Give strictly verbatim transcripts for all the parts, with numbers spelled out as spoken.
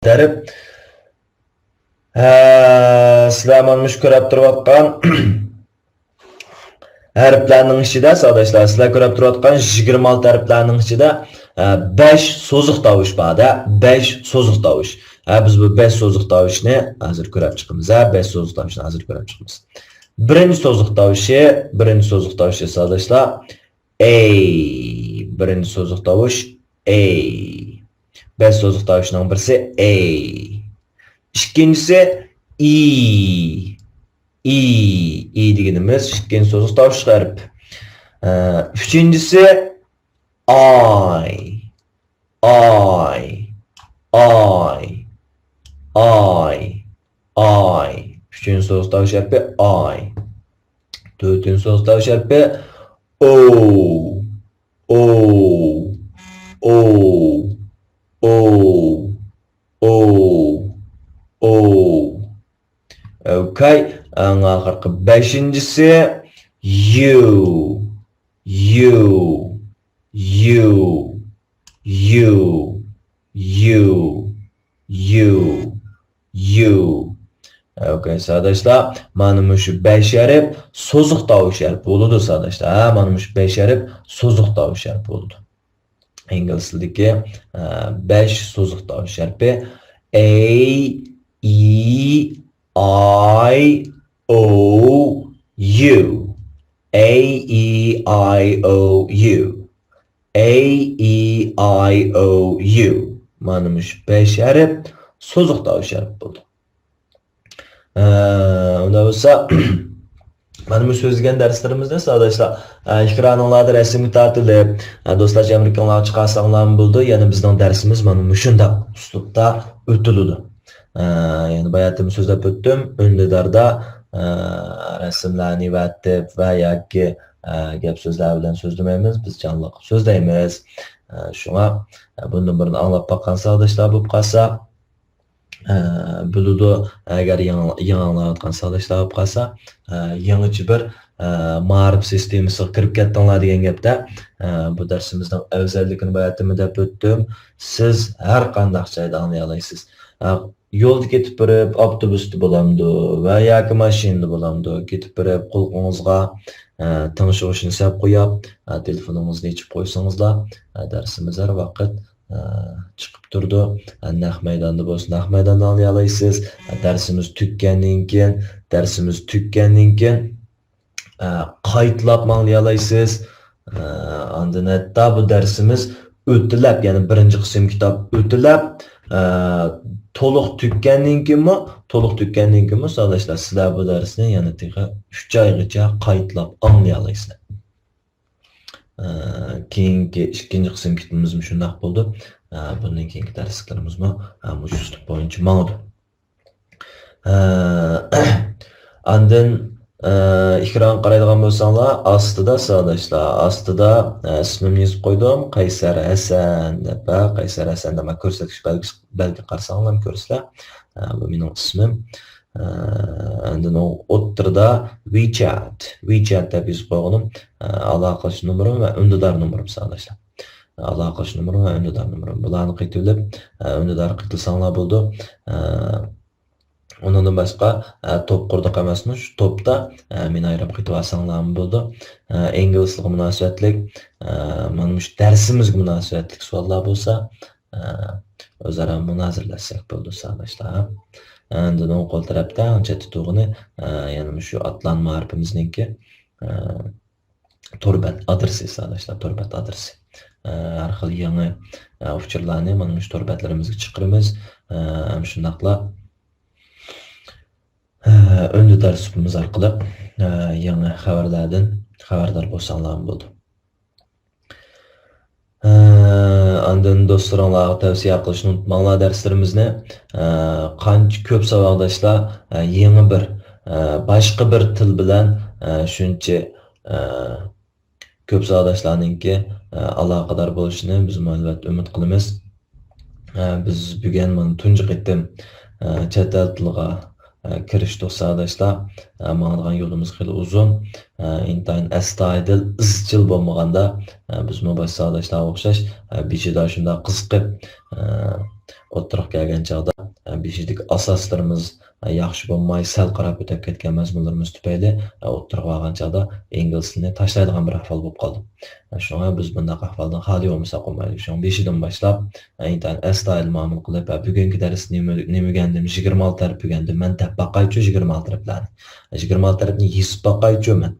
ھەرپ. ھە، سىلەر مانا مۇشۇ كۆرۈپ تۇرۇۋاتقان ھەرپلەرنىڭ ئىچىدە، ساۋاقداشلار، سىلەر كۆرۈپ تۇرۇۋاتقان يىگىرمە ئالتە ھەرپلەرنىڭ ئىچىدە، ھە، بەش سوزۇق تاۋۇش بار-دە، بەش سوزۇق تاۋۇش. ھە، بىز بۇ بەش سوزۇق تاۋۇشنى ھازىر كۆرۈپ چىقىمىز. ھە، بەش سوزۇق تاۋۇشنى ھازىر كۆرۈپ چىقىمىز. بىرىنچى سوزۇق تاۋۇشى، بىرىنچى سوزۇق تاۋۇشى، ساۋاقداشلار، ئەي. بىرىنچى سوزۇق تاۋۇش، ئەي. بەش سوزۇق تاۋۇشنىڭ بىرسى ئەي. ئىككىنچىسى ئى. ئى. ئى دېگىنىمىز ئىككىنچى سوزۇق تاۋۇشلۇق ھەرپ. ئە، ئۈچىنچىسى ئاي. ئاي. ئاي. ئاي. ئاي. ئۈچىنچى سوزۇق تاۋۇش ھەرپى ئاي. تۆتىنچى سوزۇق تاۋۇش ھەرپى ئو. ئو. ئو. ئو. ئو. ئو. ئوكەي. ئەڭ ئاخىرقى بەشىنچىسى يۇ. يۇ. يۇ. يۇ. يۇ. يۇ. يۇ. يۇ. ئوكەي، ساۋاقداشلار، مانا مۇشۇ بەش ھەرپ سوزۇق تاۋۇش ھەرپى بولىدۇ، ساۋاقداشلار. ھە، مانا مۇشۇ بەش ھەرپ سوزۇق تاۋۇش ھەرپى بولىدۇ. ئىنگلىز تىلىدىكى، ئە، بەش سوزۇق تاۋۇش ھەرپى. A, E, I, O, U. A, E, I, O, U. A, E, I, O, U. مانا مۇشۇ بەش ھەرپ سوزۇق تاۋۇش ھەرپ بولدى. ئە، ئۇنداق بولسا، مانا مۇشۇ سۆزلىگەن دەرسلىرىمىزنى ساۋاقداشلار، ئە، ئېكرانىڭلاردا رەسىمگە تارتىلىپ، ئە، دوستلارچە ئەمرىكىڭلارغا چىقارساڭلارمۇ بولىدۇ. يەنە بىزنىڭ دەرسىمىز مانا مۇشۇنداق ئۇسلۇبتا ئۆتۈلىدۇ. ئە، يەنە باياتىمۇ سۆزلەپ ئۆتتۈم. ئۈندىداردا، ئە، رەسىملەرنى ئەۋەتىپ ۋە ياكى، ئە، گەپ سۆزلەر بىلەن سۆزلىمەيمىز. بىز جانلىق سۆزلەيمىز. ئە، شۇڭا، ئە، بۇ نومۇرنى ئاڭلاپ باققان ساۋاقداشلار بولۇپ قالسا، ئە، بىلىدۇ. ئەگەر يېڭى، يېڭى ئاڭلاۋاتقان ساۋاقداشلار بولۇپ قالسا، ئە، يېڭىچە بىر، ئە، مائارىپ سىستېمىسىغا كىرىپ كەتتىڭلار دېگەن گەپتە. ئە، بۇ دەرسىمىزنىڭ ئەۋزەللىكىنى باياتىنمۇ دەپ ئۆتتۈم. سىز ھەر قانداق جايدا ئاڭلىيالايسىز. ئە، يولدا كېتىپ بېرىپ، ئاپتوبۇستا بولامدۇ ۋە ياكى ماشىنىدا بولامدۇ، كېتىپ بېرىپ قۇلىقىڭىزغا، ئە، تىڭشىغۇچنى سەپ قويۇپ، ئە، تېلېفونىڭىزنى ئېچىپ قويسىڭىزلا، ئە، دەرسىمىز ھەر ۋاقىت ئە، چىقىپ تۇرىدۇ. ئە، نەق مەيداندا بولسا، نەق مەيداندا ئاڭلىيالايسىز. ئە، دەرسىمىز تۈگىگەندىن كېيىن، دەرسىمىز تۈگىگەندىن كېيىن، ئە، قايتىلاپ ئاڭلىيالايسىز. ئە، ئاندىن ھەتتا بۇ دەرسىمىز ئۆتۈلەپ، يەنى بىرىنچى قىسىم كىتاب ئۆتۈلەپ، ئە، تولۇق تۈگىگەندىن كېيىنمۇ، تولۇق تۈگىگەندىن كېيىنمۇ، ساۋاقداشلار، سىلەر بۇ دەرسنى يەنە تېخى ئۈچ ئايغىچە قايتىلاپ ئاڭلىيالايسىلەر. ئە، كېيىنكى ئىككىنچى قىسىم كىتابىمىزمۇ شۇنداق بولدى. ئە، بۇندىن كېيىنكى دەرسلىكلىرىمىزمۇ، ئە، مۇشۇ ئۇسلۇب بويىچە ماڭىدۇ. ئە، ئاندىن، ئە، ئېكرانغا قارايدىغان بولساڭلار، ئاستىدا ساۋاقداشلار، ئاستىدا، ئە، ئىسمىمنى يېزىپ قويدۇم، قەيسەر ھەسەن دەپ، ھە، قەيسەر ھەسەن دەپ، مانا كۆرسەتكۈچ بەلگىسى، بەلگە قارىساڭلارمۇ كۆرىسىلەر. ئە، بۇ مېنىڭ ئىسمىم. ئە، ئاندىن ئۇ ئوتتۇرىدا ۋىچات، ۋىچات دەپ يېزىپ قويغىنىم، ئە، ئالاقىلىشىش نومۇرۇم ۋە ئۈندىدار نومۇرۇم ساۋاقداشلار. ئالاقىلىشىش نومۇرۇم ۋە ئۈندىدار نومۇرۇم. بۇلارنى قېتىۋېلىپ، ئە، ئۈندىدار قېتىلساڭلار بولىدۇ. ئە، ئۇنىڭدىن باشقا، ئە، توپ قۇردۇق ئەمەسمۇ، شۇ توپتا، ئە، مېنى ئايرىپ قېتىۋالساڭلارمۇ بولىدۇ. ئە، ئىنگلىز تىلىغا مۇناسىۋەتلىك، ئە، مانا مۇشۇ دەرسىمىزگە مۇناسىۋەتلىك سوئاللار بولسا، ئە، ئۆزئارا مۇنازىرىلەشسەك بولىدۇ، ساۋاقداشلار. ئاندىن ئوڭ قول تەرەپتە ئەڭ چەتتە تۇرغىنى، ئە، يەنە مۇشۇ ئاتلان مائارىپىمىزنىڭكى، ئە، تور بەت ئادرېسى، ساۋاقداشلار، تور بەت ئادرېسى. ئە، ھەر خىل يېڭى، ئە، ئۇچۇرلارنى مانا مۇشۇ تور بەتلىرىمىزگە چىقىرىمىز. ئە، ھەم شۇنداقلا، ئە، ئۈندىدار سۇپىمىز ئارقىلىق، ئە، يېڭى خەۋەرلەردىن خەۋەردار بولساڭلارمۇ بولىدۇ. ئاندىن دوستلىرىڭلارغا تەۋسىيە قىلىشنى ئۇنتۇماڭلار دەرسلىرىمىزنى. قانچە كۆپ ساۋاقداشلار يېڭى بىر، باشقا بىر تىل بىلەن شۇنچە كۆپ ساۋاقداشلارنىڭكى ئالاقىدار بولۇشىنى بىزمۇ ئەلۋەتتە ئۈمىد قىلىمىز. بىز بۈگۈن مانا تۇنجى قېتىم چەت ئەل تىلىغا ئە، كىرىشتۇق ساۋاقداشلار. ئە، ماڭىدىغان يولىمىز خېلى ئۇزۇن. ئە، ئىنتايىن ئەستايىدىل، ئىزچىل بولمىغاندا، ئە، بىزمۇ باشقا ساۋاقداشلارغا ئوخشاش، ئە، بېشىدا شۇنداق قىزىقىپ، ئە، ئوتتۇرىغا كەلگەن چاغدا، ئە، بېشىدىكى ئاساسلىرىمىز، ئە، ياخشى بولماي، سەل قاراپ ئۆتۈپ كەتكەن مەزمۇنلىرىمىز تۈپەيلى، ئە، ئوتتۇرىغا بارغان چاغدا ئىنگلىز تىلىنى تاشلايدىغان بىر ئەھۋال بولۇپ قالدى. ئە، شۇڭا بىز بۇنداق ئەھۋالدىن خالىي بولمىساق بولمايدۇ. شۇنىڭ بېشىدىن باشلاپ، ئە، ئىنتايىن ئەستايىدىل مۇئامىلە قىلىپ، ئە، بۈگۈنكى دەرستە نېمە، نېمە ئۆگەندىم؟ يىگىرمە ئالتە ھەرپ ئۆگەندىم. مەن دەپ باقايچۇ يىگىرمە ئالتە ھەرپلەرنى. يىگىرمە ئالتە ھەرپنى يېزىپ باقايچۇ مەن.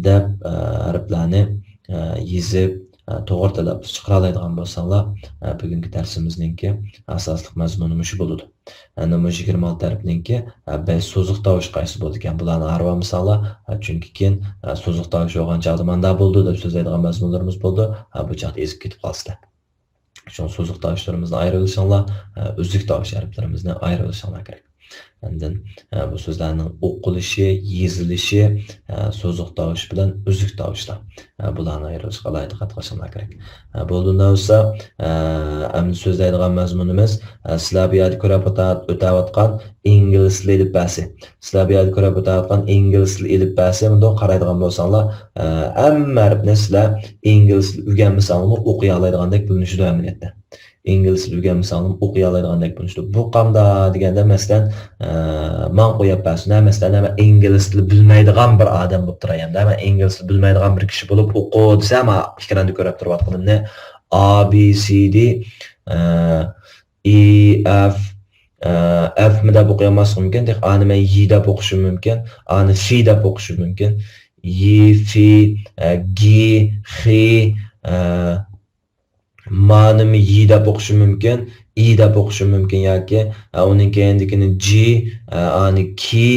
دەپ، ئە، ھەرپلەرنى، ئە، يېزىپ، ئە، توغرا تەلەپپۇز چىقىرالايدىغان بولساڭلار، ئە، بۈگۈنكى دەرسىمىزنىڭكى ئاساسلىق مەزمۇنى مۇشۇ بولىدۇ. ئەنە مۇشۇ يىگىرمە ئالتە ھەرپنىڭكى، ئە، بەش سوزۇق تاۋۇش قايسى بولىدىكەن، بۇلارنى ئايرىۋالمىساڭلار، ئە، چۈنكى كېيىن، ئە، سوزۇق تاۋۇش بولغان چاغدا ماندا بولىدۇ دەپ سۆزلەيدىغان مەزمۇنلىرىمىز بولىدۇ، ئە، بۇ چاغدا ئېزىپ كېتىپ قالىسىلەر. شۇڭا سوزۇق تاۋۇشلىرىمىزنى ئايرىۋېلىشىڭلار، ئە، ئۈزۈك تاۋۇش ھەرپلىرىمىزنى ئايرىۋېلىشىڭلار كېرەك. ئاندىن، ئە، بۇ سۆزلەرنىڭ ئوقۇلۇشى، يېزىلىشى، ئە، سوزۇق تاۋۇش بىلەن ئۈزۈك تاۋۇشلار. ئە، بۇلارنى ئايرىۋېلىشقا ئالاھىدە دىققەت قىلىشىڭلار كېرەك. ئە، بولدى، ئۇنداق بولسا، ئە، ئەمدى سۆزلەيدىغان مەزمۇنىمىز، ئە، سىلەر بۇ يەردە كۆرۈپ ئۆتە-، ئۆتەۋاتقان ئىنگلىز تىلى ئېلىپبەسى. سىلەر بۇ يەردە كۆرۈپ ئۆتەۋاتقان ئىنگلىز تىلى ئېلىپبەسى، مۇنداق قارايدىغان بولساڭلار، ئە، ھەممە ھەرپنى سىلەر ئىنگلىز تىلى ئۆگەنمىسەڭلارمۇ ئوقۇيالايدىغاندەك بىلىنىشىدۇ ئەمەلىيەتتە. ئىنگلىز تىلى ئۆگەنمىسەڭلارمۇ ئوقۇيالايدىغاندەك بىلىنىشىدۇ. بۇ قانداق دېگەندە، مەسىلەن، ئە، ماڭا قويۇپ بەرسۇن، ھە، مەسىلەن، مەن ئىنگلىز تىلى بىلمەيدىغان بىر ئادەم بولۇپ تۇراي ئەمدى، مەن ئىنگلىز تىلى بىلمەيدىغان بىر كىشى بولۇپ ئوقۇ دېسە، مانا ئېكراندا كۆرۈپ تۇرۇۋاتقىنىمنى، ئا بى سى دى، ئە، ئى، ئەف، ئە، ئەفمۇ دەپ ئوقۇيالماسلىقى مۇمكىن. تېخى ئانى مەن يى دەپ ئوقۇشۇم مۇمكىن. ئانى فى دەپ ئوقۇشۇم مۇمكىن. يى، فى، ئە، گى، خى، ئە، مانىمۇ يى دەپ ئوقۇشۇم مۇمكىن. ئى دەپ ئوقۇشۇم مۇمكىن ياكى، ئە، ئۇنىڭ كەينىدىكىنى جى، ئە، ئانى كى،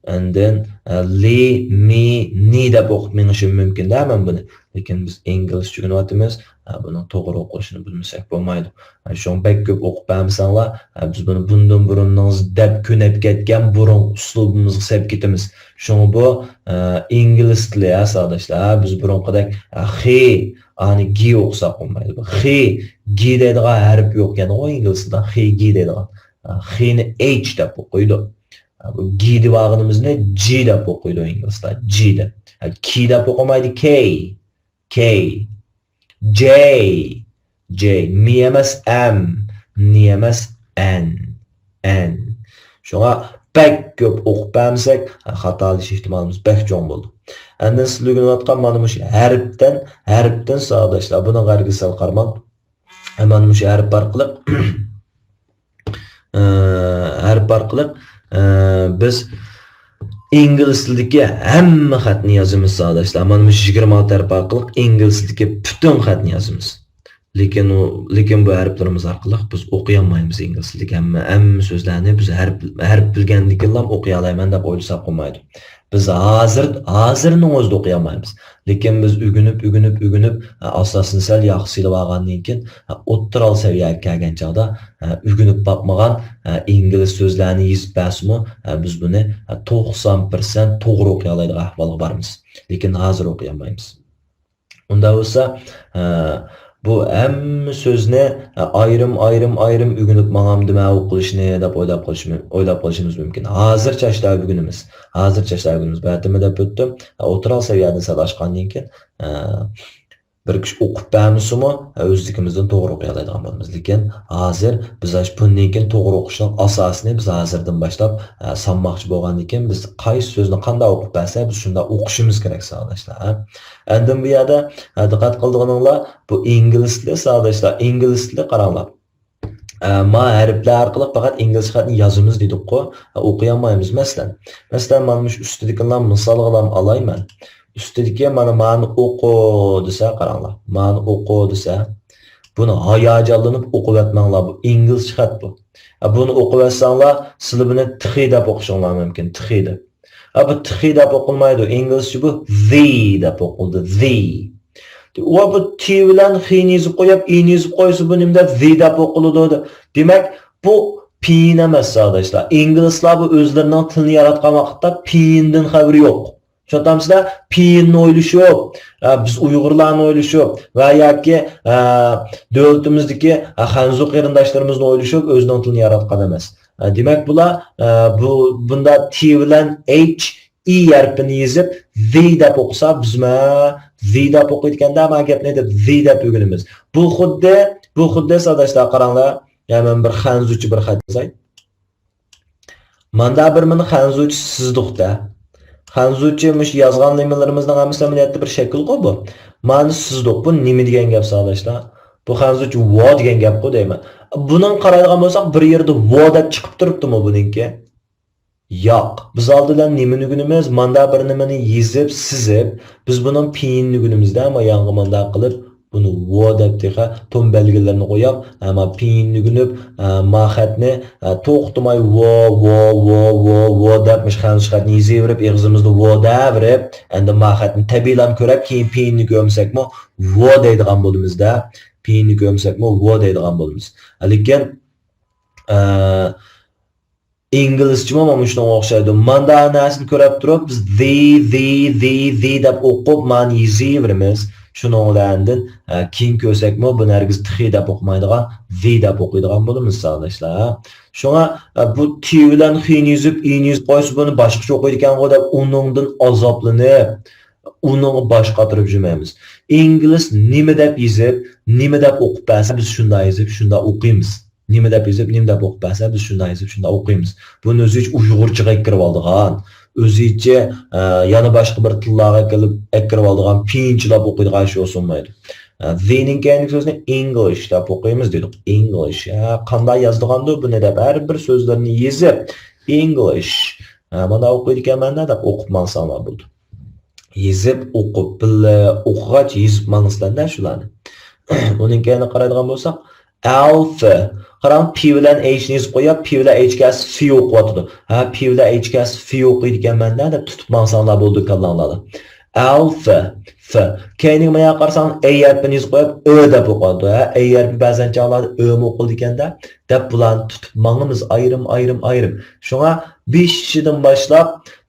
ئاندىن، ئە، لى، مى، نى دەپ ئوقۇپ مېڭىشىم مۇمكىن-دە مەن بۇنى. لېكىن بىز ئىنگلىزچە ئۆگىنىۋاتىمىز. ھە، بۇنىڭ توغرا ئوقۇلۇشىنى بىلمىسەك بولمايدۇ. ھە، شۇڭا بەك كۆپ ئوقۇپ بەرمىسەڭلار، ھە، بىز بۇنى بۇندىن بۇرۇننىڭىز دەپ كۆنۈپ كەتكەن بۇرۇنقى ئۇسلۇبىمىزغا سەپ كېتىمىز. شۇڭا بۇ، ئە، ئىنگلىز تىلى، ھە، ساداشلار، ھە، بىز بۇرۇنقىدەك، ھە، خى، ئانى گى ئوقۇساق بولمايدۇ. بۇ خى، گى دەيدىغان ھەرپ يوق ئىكەنغۇ ئىنگلىز تىلىدا. خى، گى دەيدىغان. ھە، خىنى ئېيچ دەپ ئوقۇيدۇ. ھە، بۇ گى دەپ ئالغىنىمىزنى جى دەپ ئوقۇيدۇ ئىنگلىزلار. جى دەپ. ھە، كى دەپ ئوقۇمايدۇ، كەي. كەي. جەي. جەي. مى ئەمەس، ئەم. نى ئەمەس، ئەن. ئەن. شۇڭا بەك كۆپ ئوقۇپ بەرمىسەك، خاتالىشىش ئېھتىمالىمىز بەك چوڭ بولىدۇ. ئاندىن سىلەر ئۆگىنىۋاتقان مانا مۇشۇ ھەرپتىن، ھەرپتىن ساداشلار، بۇنىڭغا ھەرگىز سەل قارىماڭ. مانا مۇشۇ ھەرپ ئارقىلىق، ئە، ھەرپ ئارقىلىق، ئە، بىز ئىنگلىز تىلىدىكى ھەممە خەتنى يازىمىز، ساداشلار. مانا مۇشۇ يىگىرمە ئالتە ھەرپ ئارقىلىق ئىنگلىز تىلىدىكى پۈتۈن خەتنى يازىمىز. لېكىن ئۇ، لېكىن بۇ ھەرپلىرىمىز ئارقىلىق بىز ئوقۇيالمايمىز ئىنگلىز تىلىدىكى ھەممە، ھەممە سۆزلەرنى. بىز ھەرپ، ھەرپ بىلگەندىكىنلا ئوقۇيالايمەن دەپ ئويلىساق بولمايدۇ. بىز ھازىر، ھازىرنىڭ ئۆزىدە ئوقۇيالمايمىز. لېكىن بىز ئۆگىنىپ، ئۆگىنىپ، ئۆگىنىپ، ئاساسنى سەل ياخشى سېلىۋالغاندىن كېيىن، ئوتتۇرا سەۋىيەگە كەلگەن چاغدا، ئۆگىنىپ باقمىغان ئىنگلىز سۆزلەرنى يېزىپ بەرسىمۇ، بىز بۇنى توقسان پىرسەنت توغرا ئوقۇيالايدىغان ئەھۋالغا بارىمىز. لېكىن ھازىر ئوقۇيالمايمىز. ئۇنداق بولسا، بۇ ھەممە سۆزنى ئايرىم، ئايرىم، ئايرىم ئۆگىنىپ ماڭامدىمەن ئوقۇلۇشنى دەپ ئويلاپ قېلىشى، ئويلاپ قېلىشىمىز مۇمكىن. ھازىرچە ئاشۇنداق ئۆگىنىمىز. ھازىرچە ئاشۇنداق ئۆگىنىمىز. بەتىمى دەپ ئۆتتۈم. ئوتتۇرا سەۋىيەدىن سەل ئاشقاندىن كېيىن، بىر كىشى ئوقۇپ بەرمىسىمۇ، ئۆزلۈكىمىزدىن توغرا ئوقۇيالايدىغان بولىمىز. لېكىن ھازىر بىز ئاشۇ بۇندىن كېيىن توغرا ئوقۇشنىڭ ئاساسىنى بىز ھازىردىن باشلاپ، ئە، سالماقچى بولغاندىن كېيىن، بىز قايسى سۆزنى قانداق ئوقۇپ بەرسە، بىز شۇنداق ئوقۇشىمىز كېرەك، ساۋاقداشلار، ھە. ئاندىن بۇ يەردە، ئە، دىققەت قىلىدىغىنىڭلار، بۇ ئىنگلىز تىلى، ساۋاقداشلار، ئىنگلىز تىلى قاراڭلار. ئە، ما ھەرپلەر ئارقىلىق پەقەت ئىنگلىزچە خەتنى يازىمىز دېدۇققۇ، ئە، ئوقۇيالمايمىز. مەسىلەن، مەسىلەن، مانا مۇشۇ ئۈستىدىكىلا مىسالغىلا ئالاي مەن. ئۈستىدىكى مانا مانى ئوقۇ دېسە، قاراڭلار. مانى ئوقۇ دېسە، بۇنى ھاياجانلىنىپ ئوقۇۋەتمەڭلار، بۇ ئىنگلىزچە خەت بۇ. ئە، بۇنى ئوقۇۋەتسەڭلار، سىلەر بۇنى تىخى دەپ ئوقۇشۇڭلار مۇمكىن، تىخى دەپ. ئە، بۇ تىخى دەپ ئوقۇلمايدۇ، ئىنگلىزچە بۇ the دەپ ئوقۇلىدۇ، the. ۋە بۇ تى بىلەن خىنى يېزىپ قويۇپ، ئىنى يېزىپ قويسا، بۇ نېمە دەپ the دەپ ئوقۇلىدۇ؟ دېمەك، بۇ پىيىن ئەمەس، ساۋاقداشلار. ئىنگلىزلار بۇ ئۆزلىرىنىڭ تىلىنى ياراتقان ۋاقىتتا پىيىندىن خەۋىرى يوق. چۈشىنىۋاتامسىلەر؟ پىيىننى ئويلىشىپ، ئە، بىز ئۇيغۇرلارنى ئويلىشىپ ۋە ياكى، ئە، دۆلىتىمىزدىكى، ئە، خەنزۇ قېرىنداشلىرىمىزنى ئويلىشىپ ئۆزىنىڭ تىلىنى ياراتقان ئەمەس. ئە، دېمەك، بۇلار، ئە، بۇ، بۇندا تى بىلەن ئېيچ، ئى ھەرپىنى يېزىپ، the دەپ ئوقۇسا، بىزمۇ the دەپ ئوقۇيدىكەندە، مانا گەپنى دەپ، the دەپ ئۆگىنىمىز. بۇ خۇددى، بۇ خۇددى، ساۋاقداشلار، قاراڭلار، يا مەن بىر خەنزۇچە بىر خەت يازاي. ماندا بىر مانا خەنزۇچە سىزدۇق-دە. خەنزۇچە مۇشۇ يازغان نېمىلىرىمىزنىڭ ھەممىسى ئەمەلىيەتتە بىر شەكىلغۇ بۇ. مانا سىزدۇق. بۇ نېمە دېگەن گەپ، ساۋاقداشلار؟ بۇ خەنزۇچە ۋو دېگەن گەپقۇ دەيمەن. بۇنىڭغا قارايدىغان بولساق، بىر يېرىدە ۋو دەپ چىقىپ تۇرۇپتىمۇ بۇنىڭكى؟ ياق. بىز ئالدى بىلەن نېمىنى ئۆگىنىمىز؟ ماندا بىر نېمىنى يېزىپ، سىزىپ، بىز بۇنىڭ پېيىنىنى ئۆگىنىمىز-دە، مايانغا ماندا قىلىپ، بۇنى ۋو دەپ تېخى تون بەلگىلىرىنى قويۇپ، ئەمما پېيىننى ئۆگىنىپ، ئە، ما خەتنى، ئە، توختىماي ۋو، ۋو، ۋو، ۋو، ۋو دەپ، مۇشۇ خەنزۇ خەتنى يېزىۋېرىپ، ئېغىزىمىزدا ۋو دەۋېرىپ، ئەمدى ما خەتنى تەبىئىيلا كۆرۈپ، كېيىن پېيىننى كۆرمىسەكمۇ ۋو دەيدىغان بولىمىز-دە. پېيىننى كۆرمىسەكمۇ ۋو دەيدىغان بولىمىز. لېكىن، ئە، ئىنگلىزچىمۇ مانا شۇنىڭغا ئوخشايدۇ. ماندا نەرسىنى كۆرۈپ تۇرۇپ، بىز the, the, the, the دەپ ئوقۇپ، مانى يېزىۋېرىمىز. شۇنىڭ بىلەن ئاندىن، ئە، كېيىن كۆرسەكمۇ، بۇنى ھەرگىز تخ دەپ ئوقۇمايدىغان، the دەپ ئوقۇيدىغان بولىمىز، ساۋاقداشلار. شۇڭا، ئە، بۇ تى بىلەن خنى يېزىپ، ئىنى يېزىپ قويسا، بۇنى باشقىچە ئوقۇيدىكەنغۇ دەپ، ئۇنىڭدىن ئازابلىنىپ، ئۇنىڭغا باش قاتۇرۇپ يۈرمەيمىز. ئىنگلىز نېمە دەپ يېزىپ، نېمە دەپ ئوقۇپ بەرسە، بىز شۇنداق يېزىپ، شۇنداق ئوقۇيمىز. نېمە دەپ يېزىپ، نېمە دەپ ئوقۇپ بەرسە، بىز شۇنداق يېزىپ، شۇنداق ئوقۇيمىز. بۇنى ئۆزى ھېچ ئۇيغۇرچىغا ئەكىرىپ ئالىدىغان، ئۆزىچە، ئە، يەنە باشقا بىر تىللارغا كېلىپ ئەكىرىپ ئالىدىغان، پېيىنچىلاپ ئوقۇيدىغان ئىش بولسۇنمايدۇ. ئە، the نىڭ كەينىدىكى سۆزنى English دەپ ئوقۇيمىز دېدۇق. English. ھە، قانداق يازىدىغاندۇ بۇنى دەپ ھەر بىر سۆزلىرىنى يېزىپ، English. ھە، مانا ئوقۇيدىكەنمەن دەپ ئوقۇپ ماڭساڭلار بولىدۇ. يېزىپ، ئوقۇپ، بىللە ئوقۇغاچ يېزىپ ماڭىسىلەر-دە شۇلارنى. ئۇنىڭ كەينىگە قارايدىغان بولساق، ئەلفا. قاراڭ، پى بىلەن ئېيچنى يېزىپ قويۇپ، پى بىلەن ئېيچ كەلسە فى ئوقۇۋاتىدۇ. ھە، پى بىلەن ئېيچ كەلسە فى ئوقۇيدىكەنمەن-دە دەپ تۇتۇپ ماڭساڭلار بولىدۇ كاللاڭلاردا. ئەلفا، فا. كەينىگە مايا قارىساڭ، ئەي ھەرپىنى يېزىپ قويۇپ، ئۆ دەپ ئوقۇيدۇ. ھە، ئەي ھەرپى بەزەن چاغلاردا ئۆمۇ ئوقۇلىدىكەن-دە دەپ بۇلارنى تۇتۇپ ماڭىمىز ئايرىم، ئايرىم، ئايرىم. شۇڭا بېشىدىن باشلاپ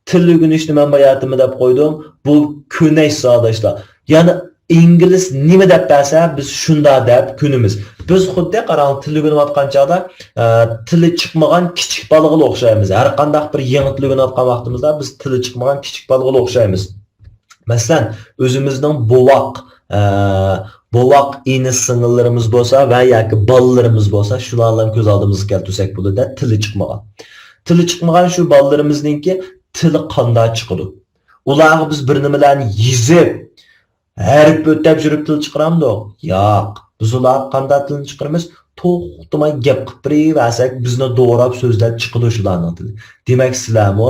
تىل ئۆگىنىشنى مەن باياتىنمۇ دەپ قويدۇم. بۇ كۆنەش ساۋاقداشلار. يەنى ئىنگلىز نېمە دەپ بەرسە، بىز شۇنداق دەپ كۆنىمىز. بىز خۇددى قاراڭ، تىل ئۆگىنىۋاتقان چاغدا، ئە، تىلى چىقمىغان كىچىك بالىغىلا ئوخشايمىز. ھەر قانداق بىر يېڭى تىل ئۆگىنىۋاتقان ۋاقتىمىزدا بىز تىلى چىقمىغان كىچىك بالىغىلا ئوخشايمىز. مەسىلەن، ئۆزىمىزنىڭ بوۋاق، ئە، بوۋاق ئىنى-سىڭىللىرىمىز بولسا ۋە ياكى بالىلىرىمىز بولسا، شۇلارنى كۆز ئالدىمىزغا كەلتۈرسەك بولىدۇ-دە، تىلى چىقمىغان. تىلى چىقمىغان شۇ بالىلىرىمىزنىڭكى تىلى قانداق چىقىدۇ؟ ئۇلارغا بىز بىر نېمىلەرنى يېزىپ، ھەرپ ئۆتەپ يۈرۈپ تىل چىقىرامدۇق؟ ياق. بىز ئۇلارغا قانداق تىلنى چىقىرىمىز؟ توختىماي گەپ قىلىپ بېرىۋەرسەك، بىزنى دوراپ سۆزلەپ چىقىدۇ شۇلارنىڭ تىلى. دېمەك، سىلەرمۇ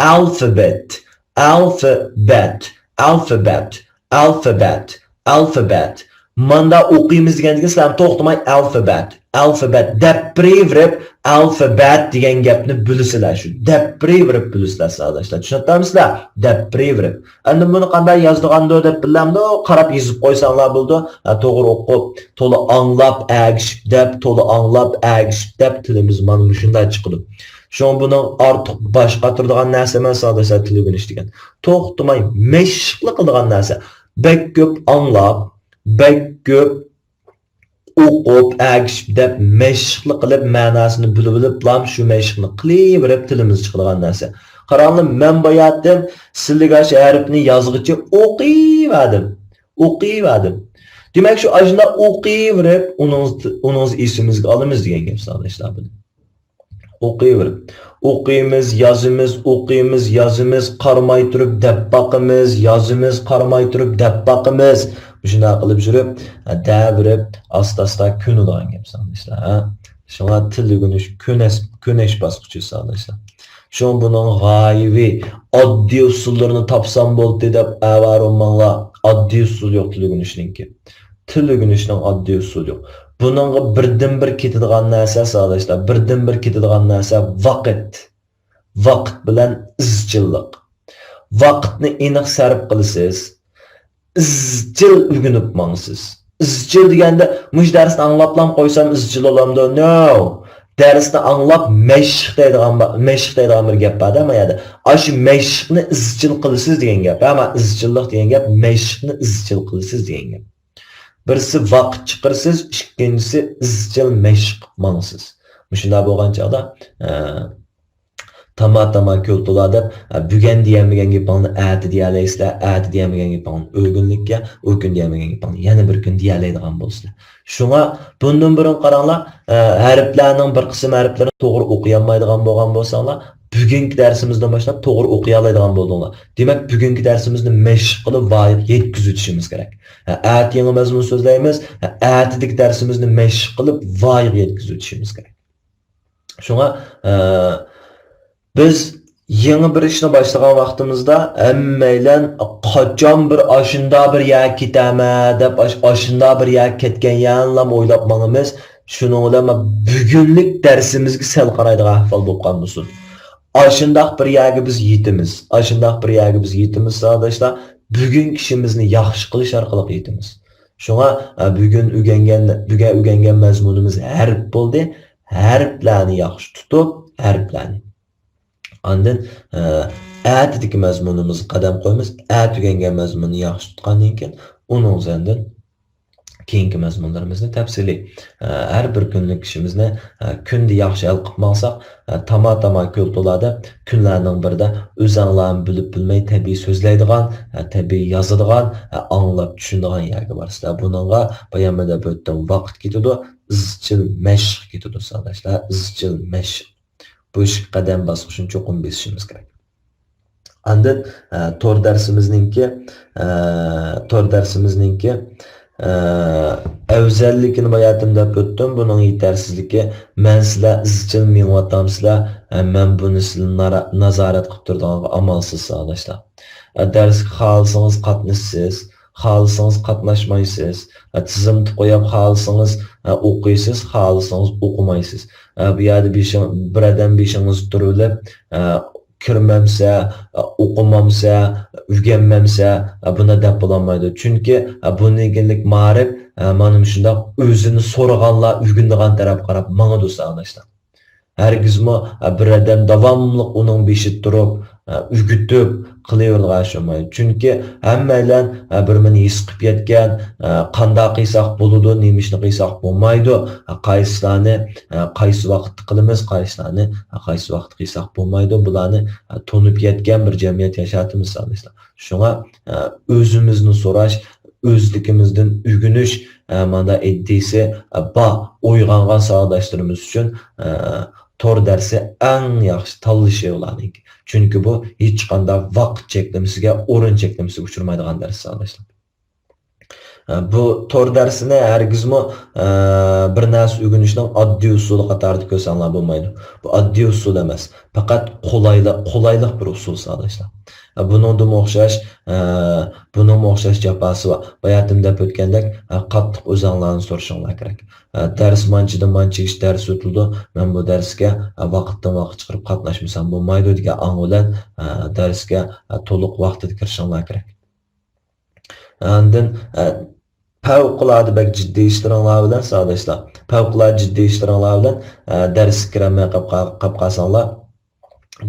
ئالفابېت، ئالفابېت، ئالفابېت، ئالفابېت، ئالفابېت. ماندا ئوقۇيمىز دېگەندىكىن سىلەر توختىماي ئالفابېت، ئالفابېت دەپ بېرىۋېرىپ، ئالفابېت دېگەن گەپنى بىلىسىلەر، شۇ دەپ بېرىۋېرىپ بىلىسىلەر، ساۋاقداشلار. چۈشىنىۋاتامسىلەر؟ دەپ بېرىۋېرىپ. ئەمدى بۇنى قانداق يازىدىغاندۇ دەپ بىلەمدۇ؟ قاراپ يېزىپ قويساڭلار بولىدۇ. ھە، توغرا ئوقۇپ، تولا ئاڭلاپ، ئەگىشىپ دەپ، تولا ئاڭلاپ، ئەگىشىپ دەپ تىلىمىز مانا مۇشۇنداق چىقىدۇ. شۇڭا بۇنىڭ ئارتۇق باش قاتۇرىدىغان نەرسە ئەمەس، ساۋاقداشلار، تىل ئۆگىنىش دېگەن. توختىماي مەشىقلا قىلىدىغان نەرسە. بەك كۆپ ئاڭلاپ، بەك كۆپ ئوقۇپ، ئەگىشىپ دەپ مەشىقلا قىلىپ، مەناسىنى بىلىۋېلىپلام شۇ مەشىقنى قىلىۋېرىپ تىلىمىز چىقىدىغان نەرسە. قاراڭلار، مەن باياتىن سىلىگە شۇ ھەرپنى يازغىچە ئوقۇيۋەردىم. ئوقۇيۋەردىم. دېمەك، شۇ ئاشۇنداق ئوقۇيۋېرىپ، ئۇنىڭ، ئۇنىڭ ئېسىمىزگە ئالىمىز دېگەن گەپ، ساۋاقداشلار، بۇنى. ئوقۇيۋېرىپ. ئوقۇيمىز، يازىمىز، ئوقۇيمىز، يازىمىز، قارىماي تۇرۇپ دەپ باقىمىز، يازىمىز، قارىماي تۇرۇپ دەپ باقىمىز. مۇشۇنداق قىلىپ يۈرۈپ، دەۋېرىپ، ئاستا-ئاستا كۆنىدىغان گەپ، ساۋاقداشلار، ھە؟ شۇڭا تىل ئۆگىنىش كۆنەس-، كۆنەش باسقۇچى، ساۋاقداشلار. شۇڭا بۇنىڭ غايىۋى، ئاددىي ئۇسۇللىرىنى تاپسام بولدى دەپ ئاۋارە بولماڭلار. ئاددىي ئۇسۇل يوق تىل ئۆگىنىشنىڭكى. تىل ئۆگىنىشنىڭ ئاددىي ئۇسۇلى يوق. بۇنىڭغا بىردىنبىر كېتىدىغان نەرسە، ساۋاقداشلار، بىردىنبىر كېتىدىغان نەرسە ۋاقىت. ۋاقىت بىلەن ئىزچىللىق. ۋاقىتنى ئېنىق سەرپ قىلىسىز. ئىزچىل ئۆگىنىپ ماڭىسىز. ئىزچىل دېگەندە، مۇشۇ دەرسنى ئاڭلاپلا قويسام ئىزچىل بولامدۇ؟ نو. دەرسنى ئاڭلاپ مەشىق دەيدىغان با-، مەشىق دەيدىغان بىر گەپ بار-دە، ما يەردە. ئاشۇ مەشىقنى ئىزچىل قىلىسىز دېگەن گەپ. ئەمما ئىزچىللىق دېگەن گەپ مەشىقنى ئىزچىل قىلىسىز دېگەن گەپ. بىرسى ۋاقىت چىقىرىسىز، ئىككىنچىسى ئىزچىل مەشىق قىلىپ ماڭىسىز. مۇشۇنداق بولغان چاغدا، ئە، تاما تاما كۆل تولا دەپ، بۈگۈن دېيەلمىگەن گېپىڭنى ئەتە دېيەلەيسىلەر، ئەتە دېيەلمىگەن گېپىڭنى ئۆگۈنلۈككە، ئۇ كۈن دېيەلمىگەن گېپىڭنى يەنە بىر كۈن دېيەلەيدىغان بولىسىلەر. شۇڭا بۇندىن بۇرۇن قاراڭلار، ھەرپلەرنىڭ بىر قىسىم ھەرپلىرىنى توغرا ئوقۇيالمايدىغان بولغان بولساڭلار، بۈگۈنكى دەرسىمىزدىن باشلاپ توغرا ئوقۇيالايدىغان بولدۇڭلار. دېمەك، بۈگۈنكى دەرسىمىزنى مەشىق قىلىپ ۋايىغا يەتكۈزۈۋېتىشىمىز كېرەك. ئەتە يېڭى مەزمۇن سۆزلەيمىز، ئەتىدىكى دەرسىمىزنى مەشىق قىلىپ ۋايىغا يەتكۈزۈۋېتىشىمىز كېرەك. شۇڭا، ئە، بىز يېڭى بىر ئىشنى باشلىغان ۋاقتىمىزدا ھەممەيلەن قاچان بىر ئاشۇنداق بىر يەرگە كېتەمەن دەپ، ئاش-، ئاشۇنداق بىر يەرگە كەتكەن يەرنىلا ئويلاپ ماڭىمىز. شۇنىڭ بىلەن بۈگۈنلۈك دەرسىمىزگە سەل قارايدىغان ئەھۋال بولۇپ قالمىسۇن. ئاشۇنداق بىر يەرگە بىز يېتىمىز. ئاشۇنداق بىر يەرگە بىز يېتىمىز، ساۋاقداشلار. بۈگۈنكى ئىشىمىزنى ياخشى قىلىش ئارقىلىق يېتىمىز. شۇڭا، ئە، بۈگۈن ئۆگەنگەن، بۈگۈن ئۆگەنگەن مەزمۇنىمىز ھەرپ بولدى. ھەرپلەرنى ياخشى تۇتۇپ، ھەرپلەرنى. ئاندىن، ئە، ئەتىدىكى مەزمۇنىمىزغا قەدەم قويىمىز. ئەتە ئۆگەنگەن مەزمۇننى ياخشى تۇتقاندىن كېيىن، ئۇنىڭ ئىزىدىن كېيىنكى مەزمۇنلىرىمىزنى تەپسىلىي، ئە، ھەر بىر كۈنلۈك ئىشىمىزنى، ئە، كۈندە ياخشى ھەل قىلىپ ماڭساق، ئە، تاما تاما كۆل تولا دەپ، كۈنلەرنىڭ بىرىدە ئۆزەڭلارمۇ بىلىپ بىلمەي تەبىئىي سۆزلەيدىغان، ئە، تەبىئىي يازىدىغان، ئە، ئاڭلاپ چۈشىنىدىغان يەرگە بارىسىلەر. بۇنىڭغا بايام دەپ ئۆتتۈم، ۋاقىت كېتىدۇ، ئىزچىل مەشىق كېتىدۇ، ساۋاقداشلار، ئىزچىل مەشىق. بۇ ئىشقا قەدەم باسقۇچىنى چوقۇم بېسىشىمىز كېرەك. ئاندىن، ئە، تور دەرسىمىزنىڭكى، ئە، تور دەرسىمىزنىڭكى، ئە، ئەۋزەللىكىنى باياتىن دەپ ئۆتتۈم. بۇنىڭ يېتەرسىزلىكى، مەن سىلەر ئىزچىل مېڭىۋاتامسىلەر، ئە، مەن بۇنى سىلەرنى نارا-، نازارەت قىلىپ تۇرىدىغانغا ئامالسىز، ساۋاقداشلار. ئە، دەرسكە خالىسىڭىز قاتنىشىسىز، خالىسىڭىز قاتناشمايسىز. ئە، تىزىملىتىپ قويۇپ، خالىسىڭىز، ئە، ئوقۇيسىز، خالىسىڭىز ئوقۇمايسىز. ئە، بۇ يەردە بېشىڭ-، بىر ئادەم بېشىڭىزنى تۇرۇۋېلىپ، ئە، كىرمەمسە، ئە، ئوقۇمامسە، ئۆگەنمەمسە، ئە، بۇنداق دەپ بولالمايدۇ. چۈنكى، ئە، بۇنىڭ ئىگىلىك مائارىپ، ئە، مانا مۇشۇنداق ئۆزىنى سورىغانلار ئۆگىنىدىغان تەرەپكە قاراپ ماڭىدۇ، ساۋاقداشلار. ھەرگىزمۇ، ئە، بىر ئادەم داۋاملىق ئۇنىڭ بېشىدا تۇرۇپ، ئە، ئۆگىتىپ قىلىۋېرىدىغان ئىش بولمايدۇ. چۈنكى ھەممەيلەن، ئە، بىر مېنى ھېس قىلىپ يەتكەن، ئە، قانداق قىلساق بولىدۇ، نېمە ئىشنى قىلساق بولمايدۇ، ئە، قايسىلارنى، ئە، قايسى ۋاقىتتا قىلىمىز، قايسىلارنى، ئە، قايسى ۋاقىتتا قىلساق بولمايدۇ، بۇلارنى، ئە، تونۇپ يەتكەن بىر جەمئىيەت ياشاۋاتىمىز، ساۋاقداشلار. شۇڭا، ئە، ئۆزىمىزنى سوراش، ئۆزلۈكىمىزدىن ئۆگىنىش، ئە، ماندا ئىدىيىسى، ئە، بار، ئويغانغان ساۋاقداشلىرىمىز ئۈچۈن، ئە، تور دەرسى ئەڭ ياخشى تاللىشى ئۇلارنىڭكى. چۈنكى بۇ ھېچقانداق ۋاقىت چەكلىمىسىگە، ئورۇن چەكلىمىسىگە ئۇچرىمايدىغان دەرس، ساۋاقداشلار. ئە، بۇ تور دەرسىنى ھەرگىزمۇ، ئە، بىر نەرسە ئۆگىنىشنىڭ ئاددىي ئۇسۇلى قاتارىدا كۆرسەڭلار بولمايدۇ. بۇ ئاددىي ئۇسۇل ئەمەس، پەقەت قولايلىق، قولايلىق بىر ئۇسۇل، ساۋاقداشلار. ئە، بۇنىڭدىمۇ ئوخشاش، ئە، بۇنىڭمۇ ئوخشاش جاپاسى بار. باياتىن دەپ ئۆتكەندەك، ئە، قاتتىق ئۆزەڭلارنى سورىشىڭلار كېرەك. ئە، دەرس مانچىدىن مانچىگىچە دەرس ئۆتۈلىدۇ. مەن بۇ دەرسكە، ئە، ۋاقىتتىن ۋاقىت چىقىرىپ قاتناشمىسام بولمايدۇ دېگەن ئاڭ بىلەن، ئە، دەرسكە، ئە، تولۇق ۋاقتىدا كىرىشىڭلار كېرەك. ئاندىن، ئە، پەۋقۇلئاددە بەك جىددىي ئىشلىرىڭلار بىلەن، ساۋاقداشلار، پەۋقۇلئاددە جىددىي ئىشلىرىڭلار بىلەن، ئە، دەرسكە كىرەلمەي قاپ قا-، قاپ قالساڭلار،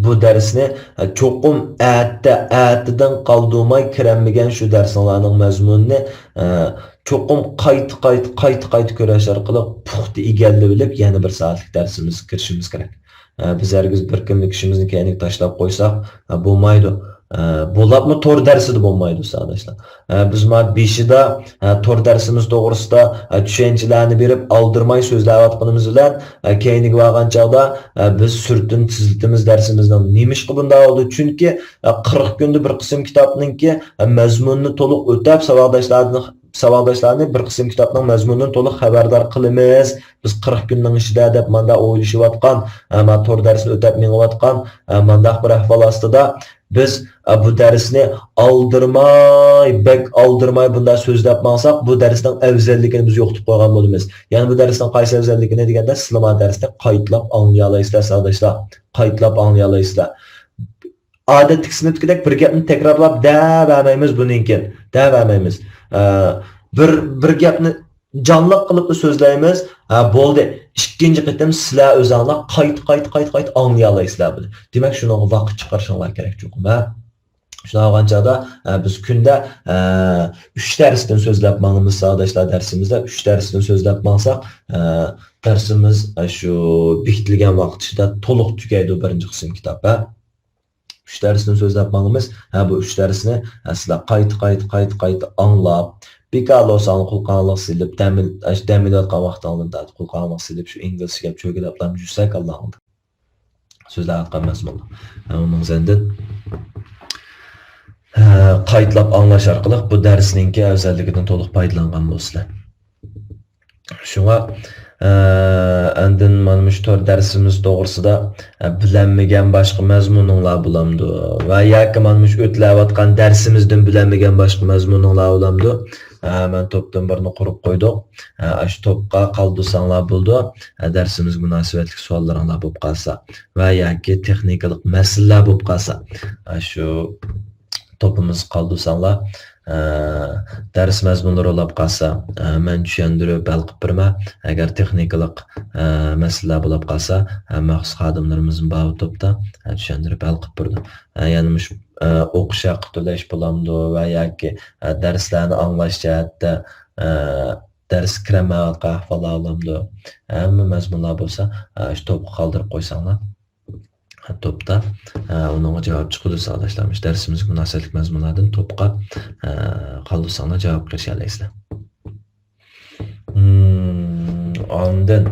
بۇ دەرسنى، ئە، چوقۇم ئەتە، ئەتىدىن قالدۇرماي كىرەلمىگەن شۇ دەرسىڭلارنىڭ مەزمۇنىنى، ئە، چوقۇم قايتا، قايتا، قايتا، قايتا كۆرۈش ئارقىلىق پۇختا ئىگىلىۋېلىپ، يەنە بىر سائەتلىك دەرسىمىزگە كىرىشىمىز كېرەك. ئە، بىز ھەرگىز بىر كۈنلۈك ئىشىمىزنى كەينىگە تاشلاپ قويساق، ئە، بولمايدۇ. ئە، بولۇپمۇ تور دەرسىدە بولمايدۇ، ساۋاقداشلار. ئە، بىز مانا بېشىدا، ئە، تور دەرسىمىز توغرىسىدا، ئە، چۈشەنچىلەرنى بېرىپ، ئالدىرماي سۆزلەۋاتقىنىمىز بىلەن، ئە، كەينىگە بارغان چاغدا، ئە، بىز سۈرىتىنى تېزلىتىمىز دەرسىمىزنىڭ. نېمىشقا بۇنداق بولدى؟ چۈنكى، ئە، قىرىق كۈندە بىر قىسىم كىتابنىڭكى، ئە، مەزمۇنىنى تولۇق ئۆتەپ، ساۋاقداشلاردىن ساۋاقداشلارنى بىر قىسىم كىتابنىڭ مەزمۇنىدىن تولۇق خەۋەردار قىلىمىز. بىز قىرىق كۈننىڭ ئىچىدە دەپ ماندا ئويلىشىۋاتقان، ئە، ما تور دەرسىنى ئۆتەپ مېڭىۋاتقان، ئە، مانداق بىر ئەھۋال ئاستىدا بىز، ئە، بۇ دەرسنى ئالدىرماي، بەك ئالدىرماي بۇنداق سۆزلەپ ماڭساق، بۇ دەرسنىڭ ئەۋزەللىكىنى بىز يوقىتىپ قويغان بولىمىز. يەنە بۇ دەرسنىڭ قايسى ئەۋزەللىكىنى دېگەندە، سىلەر ما دەرسنى قايتىلاپ ئاڭلىيالايسىلەر، ساۋاقداشلار. قايتىلاپ ئاڭلىيالايسىلەر. ئادەتتىكى سىنىپتىكىدەك بىر گەپنى تەكرارلاپ دەۋەرمەيمىز بۇنىڭكى. دەۋەرمەيمىز. ئە، بىر، بىر گەپنى جانلىق قىلىپلا سۆزلەيمىز. ھە، بولدى. ئىككىنچى قېتىم سىلەر ئۆزەڭلار قايتا، قايتا، قايتا، قايتا ئاڭلىيالايسىلەر بۇنى. دېمەك، شۇنىڭغا ۋاقىت چىقىرىشىڭلار كېرەك چوقۇم، ھە. شۇنداق بولغان چاغدا، ئە، بىز كۈندە، ئە، ئۈچ دەرستىن سۆزلەپ ماڭىمىز، ساۋاقداشلار، دەرسىمىزدە ئۈچ دەرستىن سۆزلەپ ماڭساق، ئە، دەرسىمىز، ئە، شۇ بېكىتىلگەن ۋاقىت ئىچىدە تولۇق تۈگەيدۇ بىرىنچى قىسىم كىتاب، ھە. ئۈچ دەرستىن سۆزلەپ ماڭىمىز. ھە، بۇ ئۈچ دەرسنى، ھە، سىلەر قايتا، قايتا، قايتا، قايتا ئاڭلاپ، بىكار بولساڭلار قۇلىقىڭلارغا سېلىپ، دەم ئېل-، ئاش-، دەم ئېلىۋاتقان ۋاقتىڭلاردىن تارتىپ قۇلىقىڭلارغا سېلىپ، شۇ ئىنگلىزچە گەپ چۆگىلەپلا يۈرسەك ئاللاڭلار. سۆزلەۋاتقان مەزمۇنلار. ھە، ئۇنىڭ ئىزىدىن، ھە، قايتىلاپ ئاڭلاش ئارقىلىق بۇ دەرسنىڭكى ئەۋزەللىكىدىن تولۇق پايدىلانغان بولىسىلەر. شۇڭا، ئە، ئاندىن مانا مۇشۇ تور دەرسىمىز توغرىسىدا، ئە، بىلەلمىگەن باشقا مەزمۇنۇڭلار بولامدۇ؟ ۋە ياكى مانا مۇشۇ ئۆتۈلۈۋاتقان دەرسىمىزدىن بىلەلمىگەن باشقا مەزمۇنۇڭلار بولامدۇ؟ ئە، مەن توپتىن بىرنى قۇرۇپ قويدۇق. ئە، ئاشۇ توپقا قالدۇرساڭلار بولىدۇ. ئە، دەرسىمىزگە مۇناسىۋەتلىك سوئاللىرىڭلار بولۇپ قالسا ۋە ياكى تېخنىكىلىق مەسىلىلەر بولۇپ قالسا، ئە، شۇ توپىمىزغا قالدۇرساڭلار، ئە، دەرس مەزمۇنلىرى بولاپ قالسا، ئە، مەن چۈشەندۈرۈپ ھەل قىلىپ بېرىمەن. ئەگەر تېخنىكىلىق، ئە، مەسىلىلەر بولاپ قالسا، ئە، مەخسۇس خادىملىرىمىزمۇ بار بۇ توپتا، ئە، چۈشەندۈرۈپ ھەل قىلىپ بېرىدۇ. ئە، يەنە مۇشۇ، ئە، ئوقۇش ھەققى تۆلەش بولامدۇ ۋە ياكى، ئە، دەرسلەرنى ئاڭلاش جەھەتتە، ئە، دەرسكە كىرەلمەيۋاتقان ئەھۋاللار بولامدۇ؟ ھەممە مەزمۇنلار بولسا، ئە، شۇ توپقا قالدۇرۇپ قويساڭلار. توپتا، ئە، ئۇنىڭغا جاۋاب چىقىدۇ، ساۋاقداشلار. مۇشۇ دەرسىمىزگە مۇناسىۋەتلىك مەزمۇنلاردىن توپقا، ئە، قالدۇرساڭلار جاۋابقا ئېرىشەلەيسىلەر. ھىم، ئاندىن،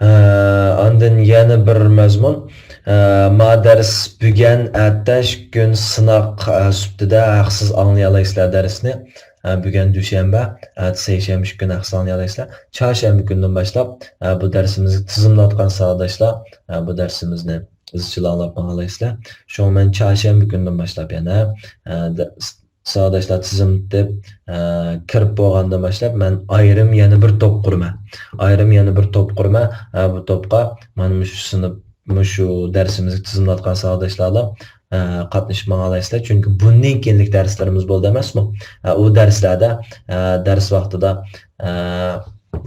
ئە، ئاندىن يەنە بىر مەزمۇن، ئە، ما دەرس بۈگەن، ئەتە ئىككى كۈن سىناق، ئە، سۈپىتىدە ھەقسىز ئاڭلىيالايسىلەر دەرسنى. ئە، بۈگەن دۈشەنبە، ئەتە سەيشەنبە ئىككى كۈن ھەقسىز ئاڭلىيالايسىلەر. چارشەنبە كۈندىن باشلاپ، ئە، بۇ دەرسىمىزنى تىزىملاتقان ساۋاقداشلار، ئە، بۇ دەرسىمىزنى ئىزچىل ئاڭلاپ ماڭالايسىلەر. شۇڭا مەن چارشەنبە كۈندىن باشلاپ يەنە، ئە، دە-، س-، ساۋاقداشلار تىزىملىتىپ، ئە، كىرىپ بولغاندىن باشلاپ مەن ئايرىم يەنە بىر توپ قۇرىمەن. ئايرىم يەنە بىر توپ قۇرىمەن. ئە، بۇ توپقا مانا مۇشۇ سىنىپ مۇشۇ دەرسىمىزگە تىزىملاتقان ساۋاقداشلارلا، ئە، قاتنىشىپ ماڭالايسىلەر. چۈنكى بۇندىن كېيىنلىك دەرسلىرىمىز بولدى ئەمەسمۇ؟ ئە، ئۇ دەرسلەردە، ئە، دەرس ۋاقتىدا، ئە،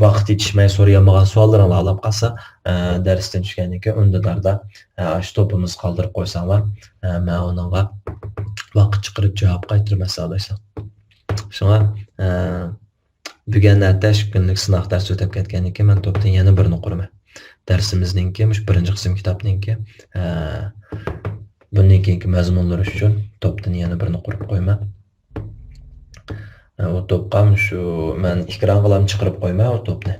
ۋاقىت يېتىشمەي سورىيالمىغان سوئاللىرىڭلار بولاپ قالسا، ئە، دەرستىن چۈشكەندىن كېيىن ئۈندىداردا، ئە، ئاشۇ توپىمىزغا قالدۇرۇپ قويساڭلار، ئە، مەن ئۇنىڭغا ۋاقىت چىقىرىپ جاۋاب قايتۇرىمەن ساۋاقداشلار. شۇڭا، ئە، بۈگۈن ئەتە ئىككى كۈنلۈك سىناق دەرس ئۆتۈپ كەتكەندىن كېيىن مەن توپتىن يەنە بىرنى قۇرىمەن. دەرسىمىزنىڭكى، مۇشۇ بىرىنچى قىسىم كىتابنىڭكى، ئە، بۇندىن كېيىنكى مەزمۇنلىرى ئۈچۈن توپتىن يەنە بىرنى قۇرۇپ قويىمەن. ئە، ئۇ توپقا مۇشۇ مەن ئېكرانغىلا چىقىرىپ قويىمەن ئۇ توپنى.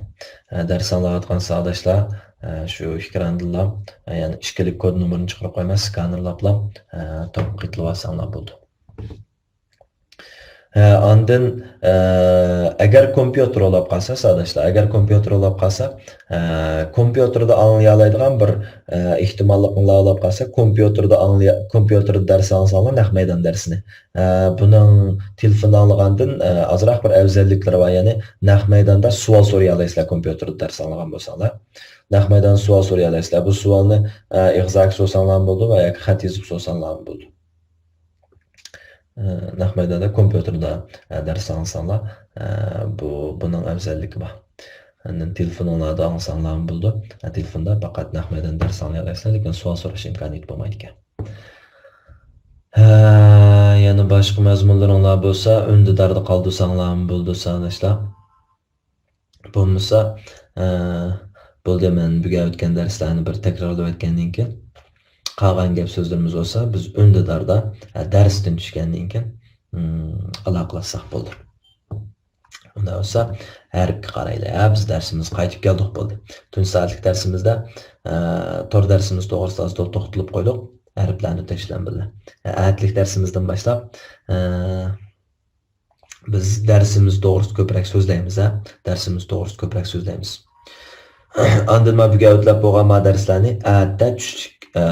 ئە، دەرس ئاڭلاۋاتقان ساۋاقداشلار، ئە، شۇ ئېكراندىلا، ئە، يەنە ئىككىلىك كود نومۇرىنى چىقىرىپ قويىمەن، سكانېرلاپلا، ئە، توپقا قېتىلىۋالساڭلار بولىدۇ. ھە، ئاندىن، ئە، ئەگەر كومپيۇتېر بولاپ قالسا، ساۋاقداشلار، ئەگەر كومپيۇتېر بولاپ قالسا، ئە، كومپيۇتېردا ئاڭلىيالايدىغان بىر، ئە، ئېھتىماللىقىڭلار بولاپ قالسا، كومپيۇتېردا ئاڭلىيا-، كومپيۇتېردا دەرس ئاڭلىساڭلار، نەق مەيدان دەرسىنى. ئە، بۇنىڭ تېلېفوندا ئاڭلىغاندىن، ئە، ئازراق بىر ئەۋزەللىكلىرى بار، يەنى نەق مەيداندا سوئال سورىيالايسىلەر، كومپيۇتېردا دەرس ئاڭلىغان بولساڭلار. نەق مەيداندا سوئال سورىيالايسىلەر. بۇ سوئالنى، ئە، ئېغىزاكى سورىساڭلارمۇ بولىدۇ ۋە ياكى خەت يېزىپ سورىساڭلارمۇ بولىدۇ. ئە، نەق مەيداندا كومپيۇتېردا، ئە، دەرس ئاڭلىساڭلار، ئە، بۇ، بۇنىڭ ئەۋزەللىكى بار. ئاندىن تېلېفونۇڭلاردا ئاڭلىساڭلارمۇ بولىدۇ. ئە، تېلېفوندا پەقەت نەق مەيداندا دەرس ئاڭلىيالايسىلەر، لېكىن سوئال سوراش ئىمكانىيىتى بولمايدىكەن. ھە، يەنە باشقا مەزمۇنلىرىڭلار بولسا، ئۈندىداردا قالدۇرساڭلارمۇ بولىدۇ، ساۋاقداشلار. بولمىسا، ئە، بولدى، مەن بۈگۈن ئۆتكەن دەرسلەرنى بىر تەكرارلاپ ئۆتكەندىن كېيىن، قالغان گەپ سۆزلىرىمىز بولسا، بىز ئۈندىداردا، ئە، دەرستىن چۈشكەندىن كېيىن، ئىم، ئالاقىلاشساق بولدى. ئۇنداق بولسا، ھەرپكە قارايلى. ھە، بىز دەرسىمىزگە قايتىپ كەلدۇق، بولدى. تۈنۈگۈن سائەتلىك دەرسىمىزدە، ئە، تور دەرسىمىز توغرىسىدا ئاز توختىلىپ قويدۇق. ھەرپلەرنى ئۆتەش بىلەن بىللە. ئە، ئەتىلىك دەرسىمىزدىن باشلاپ، ئە، بىز دەرسىمىز توغرىسىدا كۆپرەك سۆزلەيمىز، ھە؟ دەرسىمىز توغرىسىدا كۆپرەك سۆزلەيمىز. ئاندىن ما بۈگۈن ئۆتلەپ بولغان ما دەرسلەرنى ئەتە چۈشلۈك، ئە،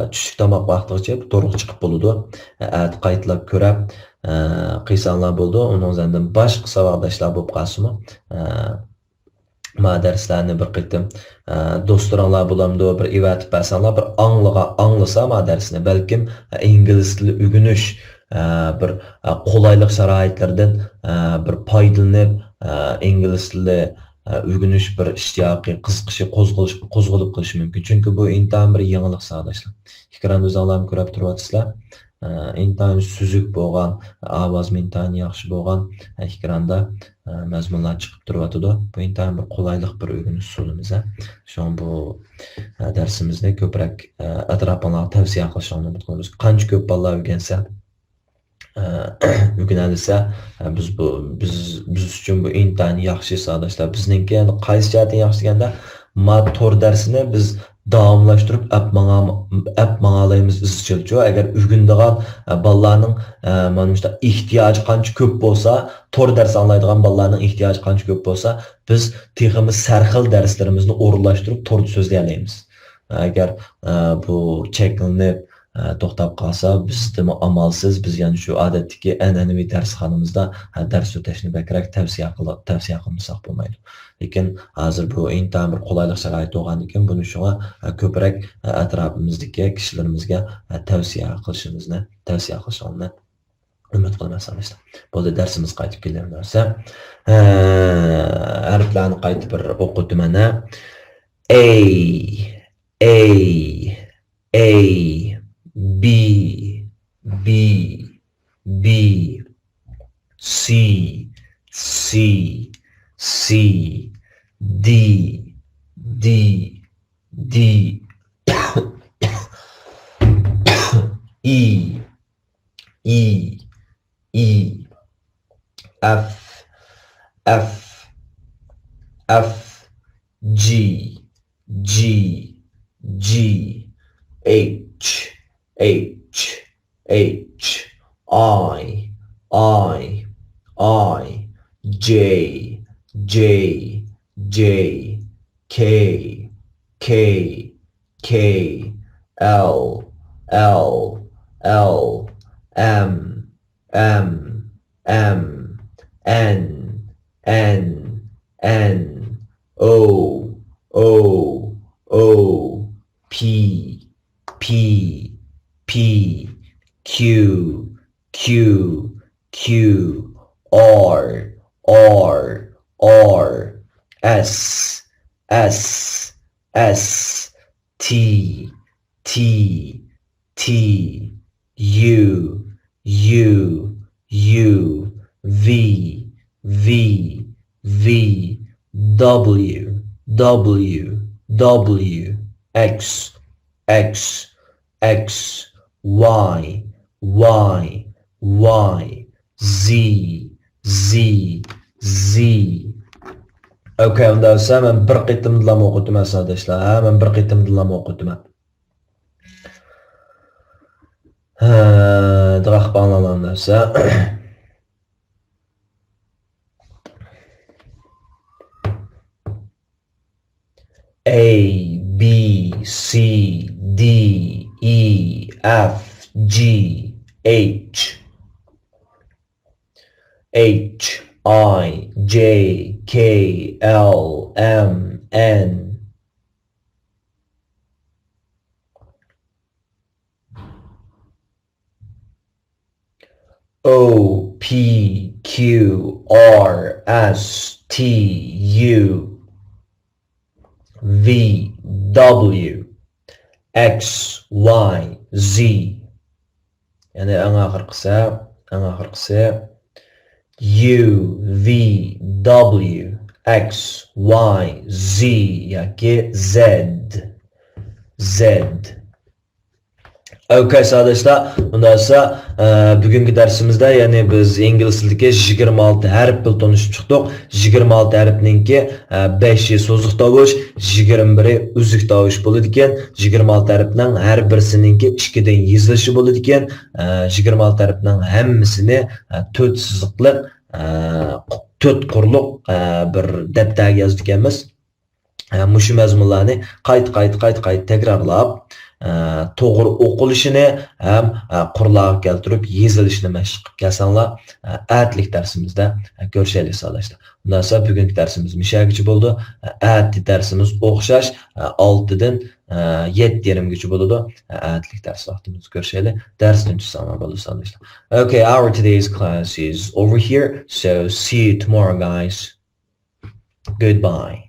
چۈشلۈك تاماق ۋاقتىغىچە تورغا چىقىپ بولىدۇ. ئەتە قايتىلاپ كۆرەپ، ئە، قىلساڭلار بولىدۇ. ئۇنىڭ ئاندىن باشقا ساۋاقداشلار بولۇپ قالسىمۇ، ئە، ما دەرسلەرنى بىر قېتىم، ئە، دوستلىرىڭلار بولامدۇ، بىر ئەۋەتىپ بەرسەڭلار، بىر ئاڭلىغا-، ئاڭلىسا ما دەرسنى، بەلكىم، ئە، ئىنگلىز تىلى ئۆگىنىش، ئە، بىر، ئە، قولايلىق شارائىتلىرىدىن، ئە، بىر پايدىلىنىپ، ئە، ئىنگلىز تىلى، ئە، ئۆگىنىش بىر ئىشتىياقى، قىزىقىشى، قوزغىلىش، قوزغىلىپ قېلىشى مۇمكىن. چۈنكى بۇ ئىنتايىن بىر يېڭىلىق ساداشلار. ئېكراندا ئۆزۈڭلارمۇ كۆرۈپ تۇرۇۋاتىسىلەر. ئە، ئىنتايىن سۈزۈك بولغان، ئاۋازمۇ ئىنتايىن ياخشى بولغان، ئە، ئېكراندا، ئە، مەزمۇنلار چىقىپ تۇرۇۋاتىدۇ. بۇ ئىنتايىن بىر قولايلىق بىر ئۆگىنىش ئۇسۇلىمىز، ھە. شۇڭا بۇ، ئە، دەرسىمىزنى كۆپرەك، ئە، ئەتراپىڭلارغا تەۋسىيە قىلىشىڭلارنى ئۈمىد قىلىمىز. قانچە كۆپ بالىلار ئۆگەنسە، ئە، ئۆگىنەلىسە، ئە، بىز بۇ، بىز، بىز ئۈچۈن بۇ ئىنتايىن ياخشى ساداشلار. بىزنىڭكى ئەمدى قايسى جەھەتتىن ياخشى دېگەندە، ما تور دەرسىنى بىز داۋاملاشتۇرۇپ ئەپ ماڭا-، ئەپ ماڭالايمىز ئىزچىلچۇ. ئەگەر ئۆگىنىدىغان، ئە، بالىلارنىڭ، ئە، مانا مۇشۇنداق ئېھتىياجى قانچە كۆپ بولسا، تور دەرس ئاڭلايدىغان بالىلارنىڭ ئېھتىياجى قانچە كۆپ بولسا، بىز تېخىمۇ سەرخىل دەرسلىرىمىزنى ئورۇنلاشتۇرۇپ توردا سۆزلىيەلەيمىز. ئەگەر، ئە، بۇ چەكلىنىپ، ئە، توختاپ قالسا، بىزدىمۇ ئامالسىز، بىز يەنە شۇ ئادەتتىكى ئەنئەنىۋى دەرسخانىمىزدا، ئە، دەرس ئۆتەشنى بەكرەك تەۋسىيە قىل-، تەۋسىيە قىلمىساق بولمايدۇ. لېكىن ھازىر بۇ ئىنتايىن بىر قولايلىق شارائىت بولغاندىكىن، بۇنى شۇڭا، ئە، كۆپرەك، ئە، ئەتراپىمىزدىكى كىشىلىرىمىزگە، ئە، تەۋسىيە قىلىشىمىزنى، تەۋسىيە قىلىشىڭلارنى ئۈمىد قىلىمەن ساداشلار. بولدى، دەرسىمىزگە قايتىپ كېلەيلى دېسە. ھە، ھەرپلەرنى قايتا بىر ئوقۇتىمەن، ھە. A، A، A، B، B، B، C، C، C، D، D، D، E، E، E، F، F، F، G، G، G، H، H، H، I، I، I، J، J، J، K، K، K، L، L، L، M، M، M، N، N، N، O، O، O، P، P، P، Q، Q، Q، R، R، R، S، S، S، T، T، T، U، U، U، V، V، V، W، W، W، X، X، X، Y، Y، Y، Z، Z، Z. ئوكەي، ئۇنداق بولسا مەن بىر قېتىمدىلا ئوقۇتىمەن ساداشلار. ھە، مەن بىر قېتىمدىلا ئوقۇتىمەن. ھە، دىققەت قىلىپ ئاڭلاڭلار ئۇنداق بولسا. A، B، C، D، E، F، G، H، H، I، J، K، L، M، N، O، P، Q، R، S، T، U، V، W، X، Y، Z. يەنى ئەڭ ئاخىرقىسى، ئەڭ ئاخىرقىسى U، V، W، X، Y، Z ياكى Z. Z. ئوكەي، ساداشلار، ئۇنداق بولسا، ئە، بۈگۈنكى دەرسىمىزدە، يەنى بىز ئىنگلىز تىلىدىكى يىگىرمە ئالتە ھەرپ بىلەن تونۇشۇپ چىقتۇق. يىگىرمە ئالتە ھەرپنىڭكى، ئە، بەشى سوزۇق تاۋۇش، يىگىرمە بىرى ئۈزۈك تاۋۇش بولىدىكەن. يىگىرمە ئالتە ھەرپنىڭ ھەر بىرسىنىڭكى ئىككىدىن يېزىلىشى بولىدىكەن. ئە، يىگىرمە ئالتە ھەرپنىڭ ھەممىسىنى، ئە، تۆت سىزىقلىق، ئە، تۆت قۇرلۇق، ئە، بىر دەپتەرگە يازىدىكەنمىز. ئە، مۇشۇ مەزمۇنلارنى قايتا، قايتا، قايتا، قايتا تەكرارلاپ، ئە، توغرا ئوقۇلۇشىنى ھەم، ئە، قۇرلارغا كەلتۈرۈپ يېزىلىشىنى مەشىق قىلىپ كەلسەڭلار، ئە، ئەتىلىك دەرسىمىزدە، ئە، كۆرۈشەيلى ساداشلار. ئۇنداق بولسا بۈگۈنكى دەرسىمىز مۇشۇ يەرگىچە بولىدۇ. ئە، ئەتە دەرسىمىز ئوخشاش، ئە، ئالتىدىن، ئە، يەتتە يېرىمگىچە بولىدۇ. ئە، ئەتىلىك دەرس ۋاقتىمىزدا كۆرۈشەيلى. دەرستىن چۈشسەڭلار بولىدۇ ساداشلار. Okay, our today's class is over here. So see you tomorrow, guys. Goodbye.